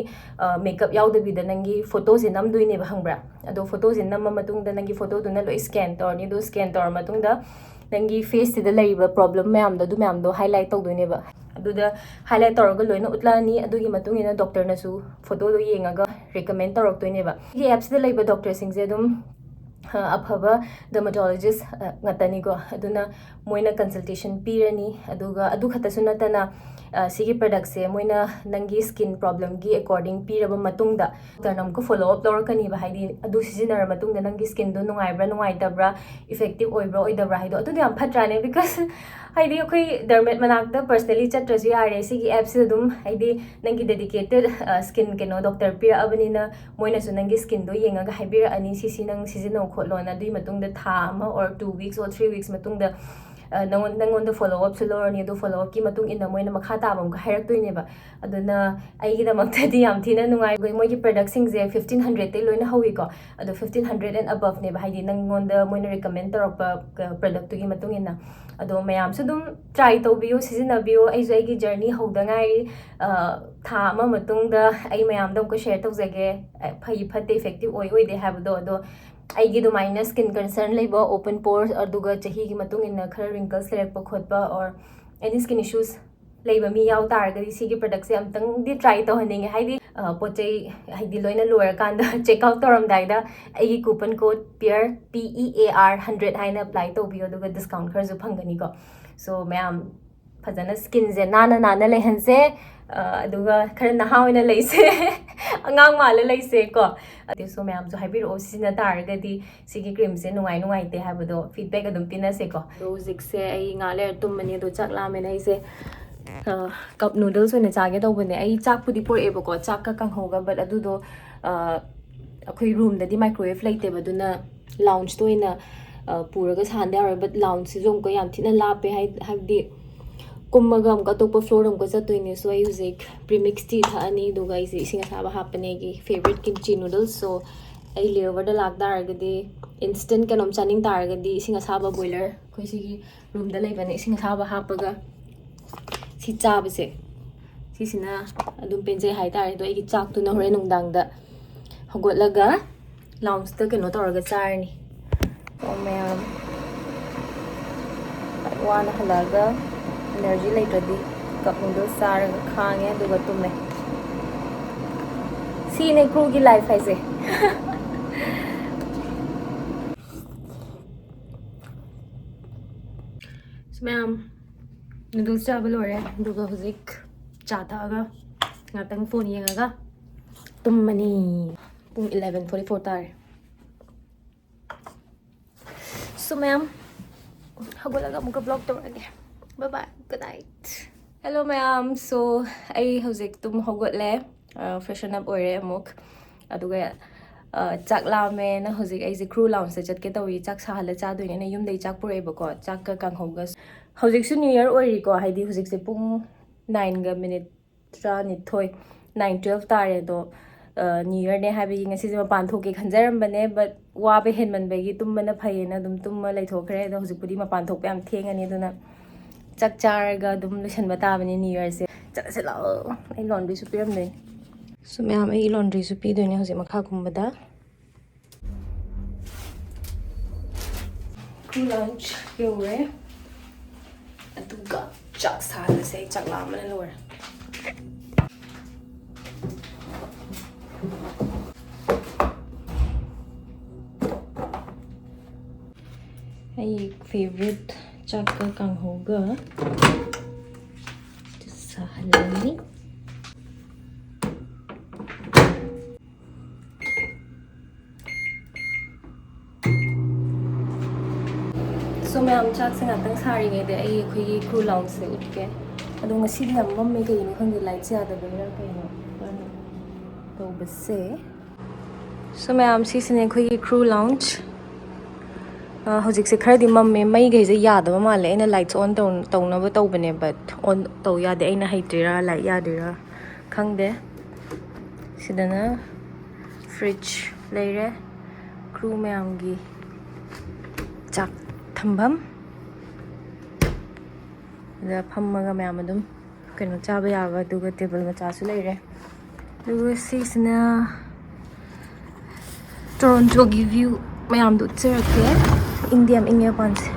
ꯃꯦꯀꯞ ꯌꯥꯎꯗꯕꯤꯗ ꯅꯪꯒꯤ ꯐꯣꯇꯣꯁꯦ ꯅꯝꯗꯣꯏꯅꯦꯕ, ꯈꯪꯕ꯭ꯔꯥ? ꯑꯗꯣ ꯐꯣꯇꯣꯁꯦ ꯅꯝꯃ ꯃꯇꯨꯡꯗ ꯅꯪꯒꯤ ꯐꯣꯇꯣꯗꯨꯅ ꯂꯣꯏ ꯁ꯭ꯀꯦꯟ ꯇꯧꯔꯅꯤ꯫ ꯑꯗꯣ ꯁ꯭ꯀꯦꯟ ꯇꯧꯔ ꯃꯇꯨꯡꯗ ꯅꯪꯒꯤ ꯐꯦꯁꯁꯤꯗ ꯂꯩꯔꯤꯕ ꯄ꯭ꯔꯣꯕ꯭ꯂꯦꯝ ꯃꯌꯥꯝꯗꯣ, ꯑꯗꯨ ꯃꯌꯥꯝꯗꯣ ꯍꯥꯏꯂꯥꯏꯠ ꯇꯧꯗꯣꯏꯅꯦꯕ꯫ ꯑꯗꯨꯗ ꯍꯥꯏꯂꯥꯏꯠ ꯇꯧꯔꯒ ꯂꯣꯏꯅ ꯎꯠꯂꯛꯑꯅꯤ꯫ ꯑꯗꯨꯒꯤ ꯃꯇꯨꯡ ꯏꯟꯅ ꯗꯣꯛꯇꯔꯅꯁꯨ ꯐꯣꯇꯣꯗꯣ ꯌꯦꯡꯉꯒ ꯔꯤꯀꯃꯦꯟ ꯇꯧꯔꯛꯇꯣꯏꯅꯦꯕ꯫ ꯁꯤꯒꯤ ꯑꯦꯞꯁꯤꯗ ꯂꯩꯕ ꯗꯣꯛꯇꯔꯁꯤꯡꯁꯦ ꯑꯗꯨꯝ, ꯑ, ꯑꯐꯕ ꯗꯔꯃꯥꯇꯣꯂꯣꯖꯤꯁ ꯉꯥꯛꯇꯅꯤꯀꯣ꯫ ꯑꯗꯨꯅ ꯃꯣꯏꯅ ꯀꯟꯁꯜꯇꯦꯁꯟ ꯄꯤꯔꯅꯤ꯫ ꯑꯗꯨꯒ ꯑꯗꯨ ꯈꯛꯇꯁꯨ ꯅꯠꯇꯅ, ꯑ, ꯁꯤꯒꯤ ꯄ꯭ꯔꯗꯛꯁꯦ ꯃꯣꯏꯅ ꯅꯪꯒꯤ ꯁ꯭ꯀꯤꯟ ꯄ꯭ꯔꯣꯕ꯭ꯂꯦꯝꯒꯤ ꯑꯦꯀꯣꯔꯗꯤꯡ ꯄꯤꯔꯕ ꯃꯇꯨꯡꯗ ꯗꯣꯛꯇꯔꯅ ꯑꯃꯨꯛꯀ ꯐꯣꯂꯣ ꯑꯞ ꯂꯧꯔꯛꯀꯅꯤꯕ꯫ ꯍꯥꯏꯗꯤ ꯑꯗꯨ ꯁꯤꯖꯤꯟꯅꯔ ꯃꯇꯨꯡꯗ ꯅꯪꯒꯤ ꯁ꯭ꯀꯤꯟꯗꯣ ꯅꯨꯡꯉꯥꯏꯕ꯭ꯔꯥ ꯅꯨꯡꯉꯥꯏꯇꯕ꯭ꯔꯥ, ꯏꯐꯦꯛꯇꯤꯞ ꯑꯣꯏꯕ꯭ꯔꯥ ꯑꯣꯏꯗꯕ꯭ꯔꯥ ꯍꯥꯏꯗꯣ꯫ ꯑꯗꯨꯗꯣ ꯌꯥꯝ ꯐꯠꯇ꯭ꯔꯥꯅꯦ? ꯕꯤꯀꯣꯁ ꯍꯥꯏꯗꯤ ꯑꯩꯈꯣꯏ ꯗꯔꯃꯦꯠ ꯃꯅꯥꯛꯇ ꯄꯔꯁꯅꯦꯂꯤ ꯆꯠꯇ꯭ꯔꯁꯨ ꯌꯥꯔꯦ, ꯁꯤꯒꯤ ꯑꯦꯞꯁꯤꯗ ꯑꯗꯨꯝ, ꯍꯥꯏꯗꯤ ꯅꯪꯒꯤ ꯗꯦꯗꯤꯀꯦꯇꯦꯠ ꯁ꯭ꯀꯤꯟ ꯀꯩꯅꯣ ꯗꯣꯛꯇꯔ ꯄꯤꯔꯛꯑꯕꯅꯤꯅ ꯃꯣꯏꯅꯁꯨ ꯅꯪꯒꯤ ꯁ꯭ꯀꯤꯟꯗꯣ ꯌꯦꯡꯉꯒ ꯍꯥꯏꯕꯤꯔꯛꯑꯅꯤ, ꯁꯤ ꯁꯤ ꯅꯪ ꯁꯤꯖꯤꯟꯅꯧ ꯈꯣꯠꯂꯣꯅ꯫ ꯑꯗꯨꯒꯤ ꯃꯇꯨꯡꯗ ꯊꯥ ꯑꯃ or two weeks or three weeks ꯃꯇꯨꯡꯗ, ꯑ, ꯅꯪꯉꯣꯟ-, ꯅꯪꯉꯣꯟꯗ ꯐꯣꯂꯣ ꯑꯞꯁꯨ ꯂꯧꯔꯅꯤ꯫ ꯑꯗꯨ ꯐꯣꯂꯣ ꯑꯞꯀꯤ ꯃꯇꯨꯡ ꯏꯟꯅ ꯃꯣꯏꯅ ꯃꯈꯥ ꯇꯥꯕ ꯑꯃꯨꯛꯀ ꯍꯥꯏꯔꯛꯇꯣꯏꯅꯦꯕ꯫ ꯑꯗꯨꯅ ꯑꯩꯒꯤꯗꯃꯛꯇꯗꯤ ꯌꯥꯝ ꯊꯤꯅ ꯅꯨꯡꯉꯥꯏ꯫ ꯃꯣꯏꯒꯤ ꯄ꯭ꯔꯗꯛꯁꯤꯡꯁꯦ fifteen hundredꯇꯩ ꯂꯣꯏꯅ ꯍꯧꯋꯤꯀꯣ꯫ ꯑꯗꯣ fifteen hundred and aboveꯅꯦꯕ, ꯍꯥꯏꯗꯤ ꯅꯪꯉꯣꯟꯗ ꯃꯣꯏꯅ ꯔꯤꯀꯃꯦꯟ ꯇꯧꯔꯛꯄ ꯄ꯭ꯔꯗꯛꯇꯨꯒꯤ ꯃꯇꯨꯡ ꯏꯟꯅ꯫ ꯑꯗꯣ ꯃꯌꯥꯝꯁꯨ ꯑꯗꯨꯝ ꯇ꯭ꯔꯥꯏ ꯇꯧꯕꯤꯌꯨ, ꯁꯤꯖꯤꯟꯅꯕꯤꯌꯨ꯫ ꯑꯩꯁꯨ ꯑꯩꯒꯤ ꯖꯔꯅꯤ ꯍꯧꯗ ꯉꯥꯏꯔꯤ꯫ ꯑ, ꯊꯥ ꯑꯃ ꯃꯇꯨꯡꯗ ꯑꯩ ꯃꯌꯥꯝꯗ ꯑꯃꯨꯛꯀ ꯁꯦꯌꯔ ꯇꯧꯖꯒꯦ, ꯑ, ꯐꯩ ꯐꯠꯇꯦ, ꯏꯐꯦꯛꯇꯤꯞ ꯑꯣꯏ ꯑꯣꯏꯗꯦ ꯍꯥꯏꯕꯗꯣ꯫ ꯑꯗꯣ ꯑꯩꯒꯤ ꯑꯗꯨꯃꯥꯏꯅ ꯁ꯭ꯀꯤꯟ ꯀꯟꯁꯔꯟ ꯂꯩꯕ, ꯑꯣꯄꯟ ꯄꯣꯔꯁ, ꯑꯗꯨꯒ ꯆꯍꯤꯒꯤ ꯃꯇꯨꯡ ꯏꯟꯅ ꯈꯔ ꯔꯤꯡꯀꯜꯁ ꯂꯩꯔꯛꯄ ꯈꯣꯠꯄ, or any skin issues ꯂꯩꯕ ꯃꯤ ꯌꯥꯎ ꯇꯥꯔꯒꯗꯤ ꯁꯤꯒꯤ ꯄ꯭ꯔꯗꯛꯁꯦ ꯑꯝꯇꯪꯗꯤ ꯇ꯭ꯔꯥꯏ ꯇꯧꯍꯟꯅꯤꯡꯉꯦ꯫ ꯍꯥꯏꯗꯤ ꯑ, ꯄꯣꯠ ꯆꯩ ꯍꯥꯏꯗꯤ ꯂꯣꯏꯅ ꯂꯣꯏꯔꯀꯥꯟꯗ check out ꯇꯧꯔꯝꯗꯥꯏꯗ ꯑꯩꯒꯤ coupon code pear, P E A R hundred ꯍꯥꯏꯅ apply ꯇꯧꯕꯤꯌꯣ, ꯑꯗꯨꯒ discount ꯈꯔꯁꯨ ꯐꯪꯒꯅꯤꯀꯣ꯫ So ꯃꯌꯥꯝ ꯐꯖꯅ skinꯁꯦ ꯅꯥꯟꯅ ꯅꯥꯟꯅ ꯂꯩꯍꯟꯁꯦ, ꯑ, ꯑꯗꯨꯒ ꯈꯔ ꯅꯍꯥ ꯑꯣꯏꯅ ꯂꯩꯁꯦ, ꯑꯉꯥꯡ ꯃꯥꯜꯂ ꯂꯩꯁꯦ ꯀꯣ꯫ ꯑꯗꯨꯁꯨ ꯃꯌꯥꯝꯁꯨ ꯍꯥꯏꯕꯤꯔꯛꯑꯣ, ꯁꯤꯖꯤꯟꯅ ꯇꯥꯔꯒꯗꯤ ꯁꯤꯒꯤ creamꯁꯦ ꯅꯨꯡꯉꯥꯏ ꯅꯨꯡꯉꯥꯏꯇꯦ ꯍꯥꯏꯕꯗꯣ feedback ꯑꯗꯨꯝ ꯄꯤꯅꯁꯦꯀꯣ꯫ ꯑꯗꯣ ꯍꯧꯖꯤꯛꯁꯦ ꯑꯩ ꯉꯥꯏꯍꯥꯛ ꯂꯩꯔ ꯇꯨꯝꯃꯅꯤ, ꯑꯗꯣ ꯆꯥꯛ ꯂꯥꯝꯃꯦꯅ ꯑꯩꯁꯦ, ꯑ, cup noodles ꯑꯣꯏꯅ ꯆꯥꯒꯦ ꯇꯧꯕꯅꯦ꯫ ꯑꯩ ꯆꯥꯛꯄꯨꯗꯤ ꯄꯨꯔꯛꯑꯦꯕꯀꯣ, ꯆꯥꯛꯀ ꯀꯥꯡꯍꯧꯒ, but ꯑꯗꯨꯗꯣ, ꯑ, ꯑꯩꯈꯣꯏ roomꯗꯗꯤ microwave ꯂꯩꯇꯦꯕ, ꯑꯗꯨꯅ loungeꯇ ꯑꯣꯏꯅ, ꯑ, ꯄꯨꯔꯒ ꯁꯥꯍꯟꯗ ꯌꯥꯔꯣꯏ꯫ But loungeꯁꯤꯁꯨ ꯑꯃꯨꯛꯀ ꯌꯥꯝ ꯊꯤꯅ ꯂꯥꯞꯄꯦ ꯍꯥꯏ-, ꯍꯥꯏꯕꯗꯤ ꯀꯨꯝꯃꯒ ꯑꯃꯨꯛꯀ ꯑꯇꯣꯞꯄ floorꯗ ꯑꯃꯨꯛꯀ ꯆꯠꯇꯣꯏꯅꯦ꯫ So ꯑꯩ ꯍꯧꯖꯤꯛ premix tea ꯊꯛꯑꯅꯤ, ꯑꯗꯨꯒ ꯑꯩꯁꯦ ꯏꯁꯤꯡ ꯑꯁꯥꯕ ꯍꯥꯞꯄꯅꯦ ꯑꯩꯒꯤ favorite kimchi noodles꯫ So ꯑꯩ layoverꯗ ꯂꯥꯛꯇꯥꯔꯒꯗꯤ instant ꯀꯩꯅꯣꯝ ꯆꯥꯅꯤꯡ ꯇꯥꯔꯒꯗꯤ ꯏꯁꯤꯡ ꯑꯁꯥꯕ boiler ꯑꯩꯈꯣꯏ ꯁꯤꯒꯤ roomꯗ ꯂꯩꯕꯅꯦ, ꯏꯁꯤꯡ ꯑꯁꯥꯕ ꯍꯥꯞꯄꯒ ꯁꯤ ꯆꯥꯕꯁꯦ, ꯁꯤꯁꯤꯅ ꯑꯗꯨꯝ ꯄꯦꯟꯖꯩ ꯍꯥꯏꯇꯥꯔꯦ꯫ ꯑꯗꯣ ꯑꯩꯒꯤ ꯆꯥꯛꯇꯨꯅ ꯍꯣꯔꯦꯟ ꯅꯨꯡꯗꯥꯡꯗ ꯍꯧꯒꯠꯂꯒ loungeꯇ ꯀꯩꯅꯣ ꯇꯧꯔꯒ ꯆꯥꯔꯅꯤ꯫ ꯑꯣ ꯃꯌꯥꯝ, ꯋꯥꯅ ꯍꯜꯂꯛꯑꯒ energy ꯂꯩꯇ꯭ꯔꯗꯤ cup noodles ꯆꯥꯔꯒ ꯈꯥꯡꯉꯦ, ꯑꯗꯨꯒ ꯇꯨꯝꯃꯦ꯫ ꯁꯤꯅꯦ crewꯒꯤ life ꯍꯥꯏꯁꯦ꯫ ꯃꯌꯥꯝ, noodles ꯆꯥꯕ ꯂꯣꯏꯔꯦ, ꯑꯗꯨꯒ ꯍꯧꯖꯤꯛ ꯆꯥ ꯊꯛꯑꯒ ꯉꯥꯛꯇꯪ phone ꯌꯦꯡꯉꯒ ꯇꯨꯝꯃꯅꯤ꯫ ꯄꯨꯡ eleven forty four ꯇꯥꯔꯦ꯫ So ꯃꯌꯥꯝ, ꯍꯧꯒꯠꯂꯒ ꯑꯃꯨꯛꯀ vlog ꯇꯧꯔꯛꯑꯒꯦ꯫ Bye bye, good night. Hello ꯃꯌꯥꯝ, so ꯑꯩ ꯍꯧꯖꯤꯛ ꯇꯨꯝ ꯍꯧꯒꯠꯂꯦ, ꯑ, freshen up ꯑꯣꯏꯔꯦ ꯑꯃꯨꯛ, ꯑꯗꯨꯒ, ꯑ, ꯆꯥꯛ ꯂꯥꯝꯃꯦꯅ ꯍꯧꯖꯤꯛ ꯑꯩꯁꯦ crew loungeꯇ ꯆꯠꯀꯦ ꯇꯧꯔꯤ꯫ ꯆꯥꯛ ꯁꯥꯍꯜꯂ ꯆꯥꯗꯣꯏꯅꯦ, ꯑꯩꯅ ꯌꯨꯝꯗꯒꯤ ꯆꯥꯛ ꯄꯨꯔꯛꯑꯦꯕꯀꯣ, ꯆꯥꯛꯀ ꯀꯥꯡꯍꯧꯒ꯫ ꯍꯧꯖꯤꯛꯁꯨ New Year ꯑꯣꯏꯔꯤꯀꯣ, ꯍꯥꯏꯗꯤ ꯍꯧꯖꯤꯛꯁꯦ ꯄꯨꯡ nineꯒ minute ꯇꯔꯥꯅꯤꯊꯣꯏ, nine twelve ꯇꯥꯔꯦ꯫ ꯑꯗꯣ, ꯑ, New Yearꯅꯦ ꯍꯥꯏꯕꯒꯤ ꯉꯁꯤꯁꯦ ꯃꯄꯥꯟ ꯊꯣꯛꯀꯦ ꯈꯟꯖꯔꯝꯕꯅꯦ, but ꯋꯥꯕ ꯍꯦꯟꯃꯟꯕꯒꯤ ꯇꯨꯝꯕꯅ ꯐꯩꯌꯦꯅ ꯑꯗꯨꯝ ꯇꯨꯝꯃ ꯂꯩꯊꯣꯛꯈ꯭ꯔꯦ꯫ ꯑꯗꯣ ꯍꯧꯖꯤꯛꯄꯨꯗꯤ ꯃꯄꯥꯟ ꯊꯣꯛꯄ ꯌꯥꯝ ꯊꯦꯡꯉꯅꯤ, ꯑꯗꯨꯅ ꯆꯥꯛ ꯆꯥꯔꯒ ꯑꯗꯨꯝ ꯂꯣꯏꯁꯟꯕ ꯇꯥꯕꯅꯤ New Yearꯁꯦ꯫ ꯆꯠꯂꯁꯦ ꯂꯥꯛꯑꯣ, ꯑꯩ laundryꯁꯨ ꯄꯤꯔꯝꯗꯣꯏꯅꯤ꯫ So ꯃꯌꯥꯝ, ꯑꯩꯒꯤ laundryꯁꯨ ꯄꯤꯗꯣꯏꯅꯦ ꯍꯧꯖꯤꯛ ꯃꯈꯥ ꯀꯨꯝꯕꯗ꯫ Crew lounge ꯌꯧꯔꯦ, ꯑꯗꯨꯒ ꯆꯥꯛ ꯁꯥꯍꯜꯂꯁꯦ, ꯑꯩ ꯆꯥꯛ ꯂꯥꯝꯕꯅ ꯂꯣꯏꯔꯦ꯫ ꯑꯩ ꯐꯦꯕꯣꯔꯥꯏꯠ ꯆꯥꯛꯀ ꯀꯥꯡꯍꯧꯒ ꯁꯥꯍꯜꯂꯅꯤ꯫ ꯁꯣ ꯃꯌꯥꯝ, ꯆꯥꯛꯁꯦ ꯉꯥꯛꯇꯪ ꯁꯥꯔꯤꯉꯩꯗ ꯑꯩ ꯑꯩꯈꯣꯏꯒꯤ ꯀ꯭ꯔꯨ ꯂꯥꯎꯟꯁꯁꯦ ꯎꯠꯀꯦ꯫ ꯑꯗꯣ ꯉꯁꯤꯗꯤ ꯌꯥꯝ ꯃꯝꯃꯦ, ꯀꯩꯒꯤꯅꯣ ꯈꯪꯗꯦ, ꯂꯥꯏꯠꯁꯦ ꯌꯥꯗꯕꯩꯔꯥ ꯀꯩꯅꯣ ꯇꯧꯕꯁꯦ꯫ ꯁꯣ ꯃꯌꯥꯝ, ꯁꯤꯁꯤꯅꯦ ꯑꯩꯈꯣꯏꯒꯤ ꯀ꯭ꯔꯨ ꯂꯥꯎꯟꯁ꯫ ꯍꯧꯖꯤꯛꯁꯦ ꯈꯔꯗꯤ ꯃꯝꯃꯦ, ꯃꯩꯈꯩꯁꯦ ꯌꯥꯗꯕ ꯃꯥꯜꯂꯦ꯫ ꯑꯩꯅ ꯂꯥꯏꯠꯁꯦ ꯑꯣꯟ ꯇꯧꯅꯕ ꯇꯧꯕꯅꯦ, ꯕꯠ ꯑꯣꯟ ꯇꯧ ꯌꯥꯗꯦ꯫ ꯑꯩꯅ ꯍꯩꯇ꯭ꯔꯤꯔꯥ, ꯂꯥꯏꯠ ꯌꯥꯗ꯭ꯔꯤꯔꯥ ꯈꯪꯗꯦ꯫ ꯁꯤꯗꯅ ꯐ꯭ꯔꯤꯖ ꯂꯩꯔꯦ, ꯀ꯭ꯔꯨ ꯃꯌꯥꯝꯒꯤ ꯆꯥꯛ ꯊꯝꯐꯝ꯫ ꯁꯤꯗ ꯐꯝꯃꯒ ꯃꯌꯥꯝ ꯑꯗꯨꯝ ꯀꯩꯅꯣ ꯆꯥꯕ ꯌꯥꯕ, ꯑꯗꯨꯒ ꯇꯦꯕꯜ ꯃꯆꯥꯁꯨ ꯂꯩꯔꯦ꯫ ꯑꯗꯨꯒ ꯁꯤꯁꯤꯅ ꯇꯣꯔꯣꯟꯇꯣꯒꯤ ꯚ꯭ꯌꯨ ꯃꯌꯥꯝꯗꯣ ꯎꯠꯆꯔꯛꯀꯦ꯫ ꯏꯪꯗꯤ ꯌꯥꯝ ꯏꯪꯉꯦ ꯃꯄꯥꯟꯁꯦ꯫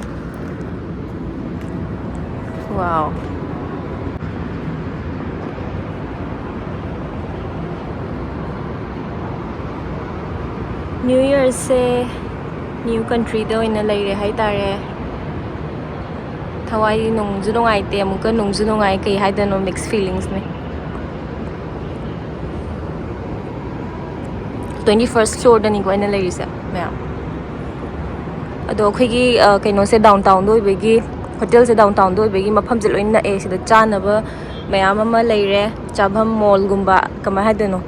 ꯋꯥꯎ꯫ ꯅ꯭ꯌꯨ ꯌꯔꯁꯦ ꯅ꯭ꯌꯨ ꯀꯟꯇ꯭ꯔꯤꯗ ꯑꯣꯏꯅ ꯂꯩꯔꯦ ꯍꯥꯏꯇꯥꯔꯦ꯫ ꯊꯋꯥꯏ ꯅꯨꯡꯁꯨ ꯅꯨꯡꯉꯥꯏꯇꯦ, ꯑꯃꯨꯛꯀ ꯅꯨꯡꯁꯨ ꯅꯨꯡꯉꯥꯏ, ꯀꯩ ꯍꯥꯏꯗꯣꯏꯅꯣ, ꯃꯤꯛꯁ ꯐꯤꯂꯤꯡꯁꯅꯦ꯫ ꯇ꯭ꯋꯦꯟꯇꯤ ꯐꯥꯔꯁ ꯐ꯭ꯂꯣꯔꯗꯅꯤꯀꯣ ꯑꯩꯅ ꯂꯩꯔꯤꯁꯦ ꯃꯌꯥꯝ꯫ ꯑꯗꯣ ꯑꯩꯈꯣꯏꯒꯤ, ꯑ, ꯀꯩꯅꯣꯁꯦ ꯗꯥꯎꯟ ꯇꯥꯎꯟꯗ ꯑꯣꯏꯕꯒꯤ, ꯍꯣꯇꯦꯜꯁꯦ ꯗꯥꯎꯟ ꯇꯥꯎꯟꯗ ꯑꯣꯏꯕꯒꯤ ꯃꯐꯝꯁꯦ ꯂꯣꯏ ꯅꯛꯑꯦ꯫ ꯁꯤꯗ ꯆꯥꯅꯕ ꯃꯌꯥꯝ ꯑꯃ ꯂꯩꯔꯦ, ꯆꯥꯐꯝ, ꯃꯣꯜꯒꯨꯝꯕ, ꯀꯃꯥꯏ ꯍꯥꯏꯗꯣꯏꯅꯣ,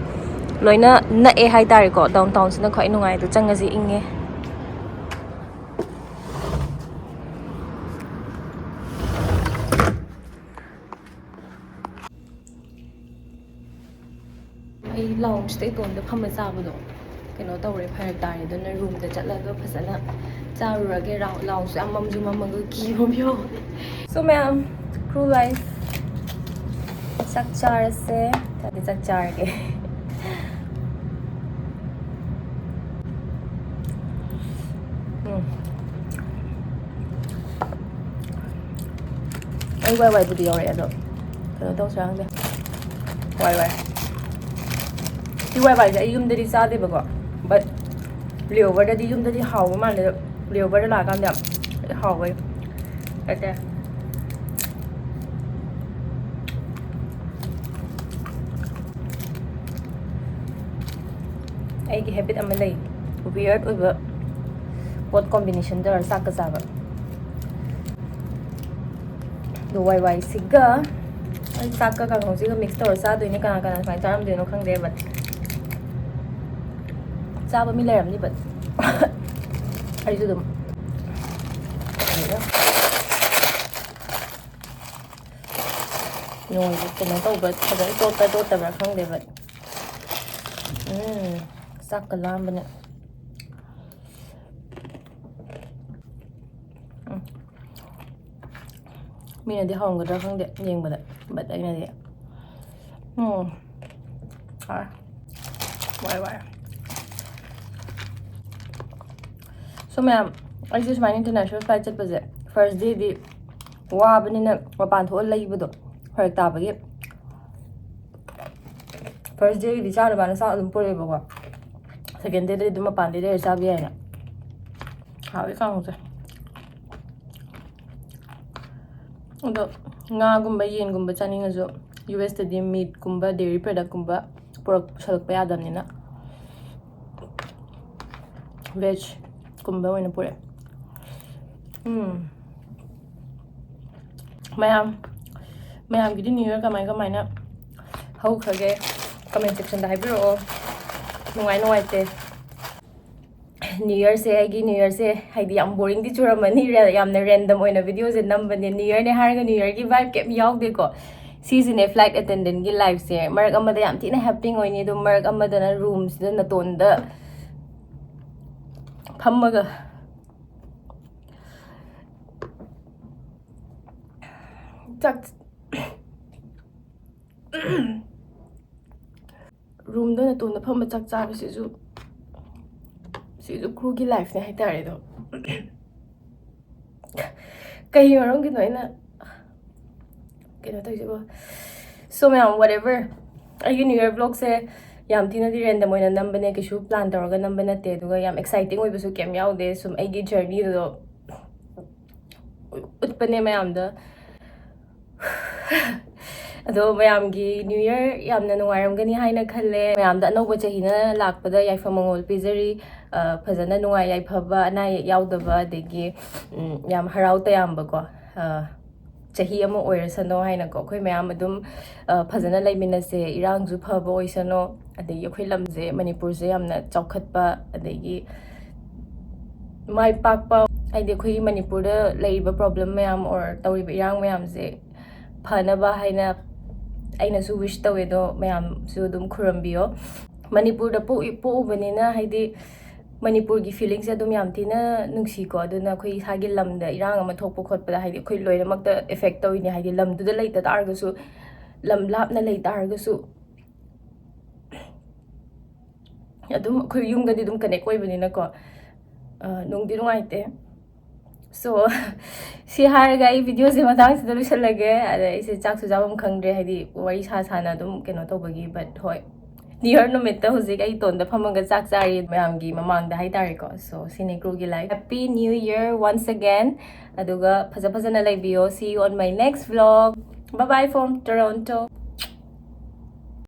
ꯂꯣꯏꯅ ꯅꯛꯑꯦ ꯍꯥꯏꯇꯥꯔꯦꯀꯣ꯫ ꯗꯥꯎꯟ ꯇꯥꯎꯟꯁꯤꯅ ꯈ꯭ꯋꯥꯏ ꯅꯨꯡꯉꯥꯏ꯫ ꯑꯗꯣ ꯆꯪꯉꯁꯤ, ꯏꯪꯉꯦ꯫ ꯑꯩ ꯂꯥꯎꯟꯁꯇ ꯏꯇꯣꯝꯇ ꯐꯝꯃ ꯆꯥꯕꯗꯣ ꯀꯩꯅꯣ ꯇꯧꯔꯦ, ꯐꯔꯛ ꯇꯥꯔꯦ꯫ ꯑꯗꯨꯅ ꯔꯨꯝꯗ ꯆꯠꯂꯒ ꯐꯖꯅ ꯆꯥꯔꯨꯔꯒꯦ꯫ ꯔꯥꯎ-, ꯂꯥꯎꯟꯁꯁꯨ ꯌꯥꯝ ꯃꯝꯁꯨ ꯃꯝꯃꯒ ꯀꯤꯕ ꯑꯃ ꯌꯥꯎꯋꯦ꯫ ꯁꯣ ꯃꯌꯥꯝ, ꯀ꯭ꯔꯨ ꯂꯥꯏꯐ ꯆꯥꯛ ꯆꯥꯔꯁꯦ꯫ ꯆꯥꯗꯤ ꯆꯥꯛ ꯆꯥꯔꯒꯦ꯫ ꯎꯝ꯫ ꯑꯩ ꯋꯥꯏ ꯋꯥꯏꯕꯨꯗꯤ ꯌꯧꯔꯛꯑꯦ, ꯑꯗꯣ ꯀꯩꯅꯣ ꯇꯧꯁꯤꯔꯥ ꯈꯪꯗꯦ꯫ ꯋꯥꯏ ꯋꯥꯏ꯫ ꯁꯤ ꯋꯥꯏ ꯋꯥꯏꯁꯦ ꯑꯩ ꯌꯨꯝꯗꯗꯤ ꯆꯥꯗꯦꯕꯀꯣ, but layover ꯗꯗꯤ, ꯌꯨꯝꯗꯗꯤ ꯍꯥꯎꯕ ꯃꯥꯜꯂꯦ, ꯑꯗꯣ layover ꯗ ꯂꯥꯛꯑꯀꯥꯟꯗ ꯌꯥꯝ ꯍꯥꯎꯕꯩ ꯍꯥꯏꯇꯥꯔꯦ꯫ ꯑꯩꯒꯤ ꯍꯦꯕꯤꯠ ꯑꯃ ꯂꯩ, ꯋꯤꯌꯔꯗ ꯑꯣꯏꯕ ꯄꯣꯠ ꯀꯣꯝꯕꯤꯅꯦꯁꯟ ꯇꯧꯔꯒ ꯆꯥꯛꯀ ꯆꯥꯕ꯫ ꯑꯗꯣ ꯋꯥꯏ ꯋꯥꯏꯁꯤꯒ ꯑꯩ ꯆꯥꯛꯀ ꯀꯥꯡꯍꯧꯁꯤꯒ ꯃꯤꯛꯁ ꯇꯧꯔ ꯆꯥꯗꯣꯏꯅꯦ꯫ ꯀꯅꯥ ꯀꯅꯥ ꯁꯨꯃꯥꯏꯅ ꯆꯥꯔꯝꯗꯣꯏꯅꯣ ꯈꯪꯗꯦ, ꯕꯠ ꯆꯥꯕ ꯃꯤ ꯂꯩꯔꯝꯅꯤ, ꯕꯠ ꯑꯩꯁꯨ ꯑꯗꯨꯝ ꯅꯣꯏꯁꯦ ꯀꯩꯅꯣ ꯇꯧꯕ꯭ꯔꯥ, ꯐꯖꯅ ꯇꯣꯠꯄ꯭ꯔꯥ ꯇꯣꯠꯇꯕ꯭ꯔꯥ ꯈꯪꯗꯦ, ꯕꯠ ꯎꯝ, ꯆꯥꯛꯀ ꯂꯥꯝꯕꯅꯦ꯫ ꯎꯝ꯫ ꯃꯤꯅꯗꯤ ꯍꯧꯔꯝꯒꯗ꯭ꯔꯥ ꯈꯪꯗꯦ ꯌꯦꯡꯕꯗ, ꯕꯠ ꯑꯩꯅꯗꯤ ꯎꯝ, ꯍꯥꯎꯔꯦ꯫ ꯋꯥꯏ ꯋꯥꯏ꯫ ꯁꯣ ꯃꯌꯥꯝ, ꯑꯩꯁꯦ ꯁꯨꯃꯥꯏꯅ ꯏꯟꯇꯔꯅꯦꯁꯅꯦꯜ ꯐ꯭ꯂꯥꯏꯠ ꯆꯠꯄꯁꯦ, ꯐꯥꯔꯁ ꯗꯦꯗꯤ ꯋꯥꯕꯅꯤꯅ ꯃꯄꯥꯟ ꯊꯣꯛꯑ ꯂꯩꯕꯗꯣ ꯐꯔꯛ ꯇꯥꯕꯒꯤ, ꯐꯥꯔꯁ ꯗꯦꯒꯤꯗꯤ ꯆꯥꯅꯕꯅ ꯆꯥꯛ ꯑꯗꯨꯝ ꯄꯨꯔꯛꯑꯦꯕꯀꯣ꯫ ꯁꯦꯀꯦꯟ ꯗꯦꯗꯗꯤ ꯑꯗꯨꯝ ꯃꯄꯥꯟꯗꯩ ꯂꯩꯔ ꯆꯥꯕ ꯌꯥꯏꯅ꯫ ꯍꯥꯎꯋꯤ ꯀꯥꯡꯍꯧꯁꯦ꯫ ꯑꯗꯣ ꯉꯥꯒꯨꯝꯕ ꯌꯦꯟꯒꯨꯝꯕ ꯆꯥꯅꯤꯡꯉꯁꯨ ꯌꯨ ꯑꯦꯁꯇꯗꯤ ꯃꯤꯠꯀꯨꯝꯕ ꯗꯦꯔꯤ ꯄ꯭ꯔꯗꯛꯀꯨꯝꯕ ꯄꯨꯔꯛ-, ꯄꯨꯁꯜꯂꯛꯄ ꯌꯥꯗꯕꯅꯤꯅ ꯚꯦꯖꯀꯨꯝꯕ ꯑꯣꯏꯅ ꯄꯨꯔꯛꯑꯦ꯫ ꯎꯝ꯫ ꯃꯌꯥꯝ, ꯃꯌꯥꯝꯒꯤꯗꯤ ꯅ꯭ꯌꯨ ꯌꯔ ꯀꯃꯥꯏ ꯀꯃꯥꯏꯅ ꯍꯧꯈ꯭ꯔꯒꯦ? ꯀꯃꯦꯟ ꯁꯦꯛꯁꯟꯗ ꯍꯥꯏꯕꯤꯔꯛꯑꯣ꯫ ꯅꯨꯡꯉꯥꯏ ꯅꯨꯡꯉꯥꯏꯇꯦ꯫ ꯅ꯭ꯌꯨ ꯌꯔꯁꯦ, ꯑꯩꯒꯤ ꯅ꯭ꯌꯨ ꯌꯔꯁꯦ ꯍꯥꯏꯗꯤ ꯌꯥꯝ ꯕꯣꯔꯤꯡꯗꯤ ꯆꯨꯔꯝꯃꯅꯤ, ꯔꯦ-, ꯌꯥꯝꯅ ꯔꯦꯟꯗꯝ ꯑꯣꯏꯅ ꯚꯤꯗꯤꯑꯣꯁꯦ ꯅꯝꯕꯅꯦ꯫ ꯅ꯭ꯌꯨ ꯌꯔꯅꯦ ꯍꯥꯏꯔꯒ ꯅ꯭ꯌꯨ ꯌꯔꯒꯤ ꯚꯥꯏꯕ ꯀꯩꯝ ꯌꯥꯎꯗꯦꯀꯣ꯫ ꯁꯤꯁꯤꯅꯦ ꯐ꯭ꯂꯥꯏꯠ ꯑꯦꯇꯦꯟꯗꯦꯟꯒꯤ ꯂꯥꯏꯐꯁꯦ꯫ ꯃꯔꯛ ꯑꯃꯗ ꯌꯥꯝ ꯊꯤꯅ ꯍꯦꯞꯄꯤꯡ ꯑꯣꯏꯅꯤ, ꯑꯗꯨꯝ ꯃꯔꯛ ꯑꯃꯗꯅ ꯔꯨꯝꯁꯤꯗ ꯅꯥꯇꯣꯟꯗ ꯐꯝꯃꯒ ꯆꯥꯛ, ꯔꯨꯝꯗ ꯅꯥꯇꯣꯟꯗ ꯐꯝꯕ ꯆꯥꯛ ꯆꯥꯕꯁꯤꯁꯨ, ꯁꯤꯁꯨ ꯀ꯭ꯔꯨꯒꯤ ꯂꯥꯏꯐꯅꯦ ꯍꯥꯏꯇꯥꯔꯦ꯫ ꯑꯗꯣ ꯀꯩ ꯃꯔꯝꯒꯤꯅꯣ ꯑꯩꯅ ꯀꯩꯅꯣ ꯇꯧꯔꯤꯁꯤꯕꯣ? ꯁꯣ ꯃꯌꯥꯝ, ꯋꯥꯠ ꯑꯦꯚꯔ, ꯑꯩꯒꯤ ꯅ꯭ꯌꯨ ꯌꯔ ꯕ꯭ꯂꯣꯒꯁꯦ ꯌꯥꯝ ꯊꯤꯅꯗꯤ ꯔꯦꯟꯗꯝ ꯑꯣꯏꯅ ꯅꯝꯕꯅꯦ, ꯀꯩꯁꯨ ꯄ꯭ꯂꯥꯟ ꯇꯧꯔꯒ ꯅꯝꯕ ꯅꯠꯇꯦ, ꯑꯗꯨꯒ ꯌꯥꯝ ꯑꯦꯛꯁꯥꯏꯇꯤꯡ ꯑꯣꯏꯕꯁꯨ ꯀꯩꯝ ꯌꯥꯎꯗꯦ꯫ ꯁꯨꯝ ꯑꯩꯒꯤ ꯖꯔꯅꯤꯗꯣ ꯎꯠꯄꯅꯦ ꯃꯌꯥꯝꯗ꯫ ꯑꯗꯣ ꯃꯌꯥꯝꯒꯤ New Year ꯌꯥꯝꯅ ꯅꯨꯡꯉꯥꯏꯔꯝꯒꯅꯤ ꯍꯥꯏꯅ ꯈꯜꯂꯦ꯫ ꯃꯌꯥꯝꯗ ꯑꯅꯧꯕ ꯆꯍꯤꯅ ꯂꯥꯛꯄꯗ ꯌꯥꯏꯐ ꯃꯪꯒꯣꯜ ꯄꯤꯖꯔꯤ꯫ ꯑ, ꯐꯖꯅ ꯅꯨꯡꯉꯥꯏ ꯌꯥꯏꯐꯕ, ꯑꯅꯥ ꯑꯌꯦꯛ ꯌꯥꯎꯗꯕ, ꯑꯗꯒꯤ, ꯎꯝ, ꯌꯥꯝ ꯍꯔꯥꯎ ꯇꯌꯥꯝꯕꯀꯣ, ꯑ, ꯆꯍꯤ ꯑꯃ ꯑꯣꯏꯔꯁꯅꯣ ꯍꯥꯏꯅꯀꯣ꯫ ꯑꯩꯈꯣꯏ ꯃꯌꯥꯝ ꯑꯗꯨꯝ, ꯑ, ꯐꯖꯅ ꯂꯩꯃꯤꯟꯅꯁꯦ, ꯏꯔꯥꯡꯁꯨ ꯐꯕ ꯑꯣꯏꯁꯅꯣ, ꯑꯗꯒꯤ ꯑꯩꯈꯣꯏ ꯂꯝꯁꯦ, ꯃꯅꯤꯄꯨꯔꯁꯦ ꯌꯥꯝꯅ ꯆꯥꯎꯈꯠꯄ, ꯑꯗꯒꯤ ꯃꯥꯏ ꯄꯥꯛꯄ, ꯍꯥꯏꯗꯤ ꯑꯩꯈꯣꯏꯒꯤ ꯃꯅꯤꯄꯨꯔꯗ ꯂꯩꯔꯤꯕ problem ꯃꯌꯥꯝ or ꯇꯧꯔꯤꯕ ꯏꯔꯥꯡ ꯃꯌꯥꯝꯁꯦ ꯐꯅꯕ ꯍꯥꯏꯅ ꯑꯩꯅꯁꯨ wish ꯇꯧꯋꯦ꯫ ꯑꯗꯣ ꯃꯌꯥꯝꯁꯨ ꯑꯗꯨꯝ ꯈꯨꯔꯨꯝꯕꯤꯌꯣ꯫ ꯃꯅꯤꯄꯨꯔꯗ ꯄꯣꯛꯏ-, ꯄꯣꯛꯎꯕꯅꯤꯅ, ꯍꯥꯏꯗꯤ ꯃꯅꯤꯄꯨꯔꯒꯤ feelingꯁꯦ ꯑꯗꯨꯝ ꯌꯥꯝ ꯊꯤꯅ ꯅꯨꯡꯁꯤꯀꯣ꯫ ꯑꯗꯨꯅ ꯑꯩꯈꯣꯏ ꯏꯁꯥꯒꯤ ꯂꯝꯗ ꯏꯔꯥꯡ ꯑꯃ ꯊꯣꯛꯄ ꯈꯣꯠꯄꯗ, ꯍꯥꯏꯗꯤ ꯑꯩꯈꯣꯏ ꯂꯣꯏꯅꯃꯛꯇ effect ꯇꯧꯔꯤꯅꯦ꯫ ꯍꯥꯏꯗꯤ ꯂꯝꯗꯨꯗ ꯂꯩꯇ ꯇꯥꯔꯒꯁꯨ, ꯂꯝ ꯂꯥꯞꯅ ꯂꯩ ꯇꯥꯔꯒꯁꯨ, ꯑꯗꯨꯝ ꯑꯩꯈꯣꯏ ꯌꯨꯝꯒꯗꯤ ꯑꯗꯨꯝ connect ꯑꯣꯏꯕꯅꯤꯅꯀꯣ, ꯑ, ꯅꯨꯡꯗꯤ ꯅꯨꯡꯉꯥꯏꯇꯦ꯫ So, ꯁꯤ ꯍꯥꯏꯔꯒ ꯑꯩ videoꯁꯦ ꯃꯇꯥꯡꯁꯤꯗ ꯂꯣꯏꯁꯤꯜꯂꯒꯦ꯫ ꯑꯗ ꯑꯩꯁꯦ ꯆꯥꯛꯁꯨ ꯆꯥꯐꯝ ꯈꯪꯗ꯭ꯔꯦ, ꯍꯥꯏꯗꯤ ꯋꯥꯔꯤ ꯁꯥ ꯁꯥꯅ ꯑꯗꯨꯝ ꯀꯩꯅꯣ ꯇꯧꯕꯒꯤ꯫ But ꯍꯣꯏ, New Year ꯅꯨꯃꯤꯠꯇ ꯍꯧꯖꯤꯛ ꯑꯩ ꯏꯇꯣꯟꯗ ꯐꯝꯃꯒ ꯆꯥꯛ ꯆꯥꯔꯤ꯫ ꯃꯌꯥꯝꯒꯤ ꯃꯃꯥꯡꯗ ꯍꯥꯏꯇꯥꯔꯦꯀꯣ꯫ So, ꯁꯤꯅꯤ crew ꯒꯤ life꯫ Happy New Year once again꯫ ꯑꯗꯨꯒ ꯐꯖ ꯐꯖꯅ ꯂꯩꯕꯤꯌꯣ꯫ See you on my next vlog. Bye bye from Toronto.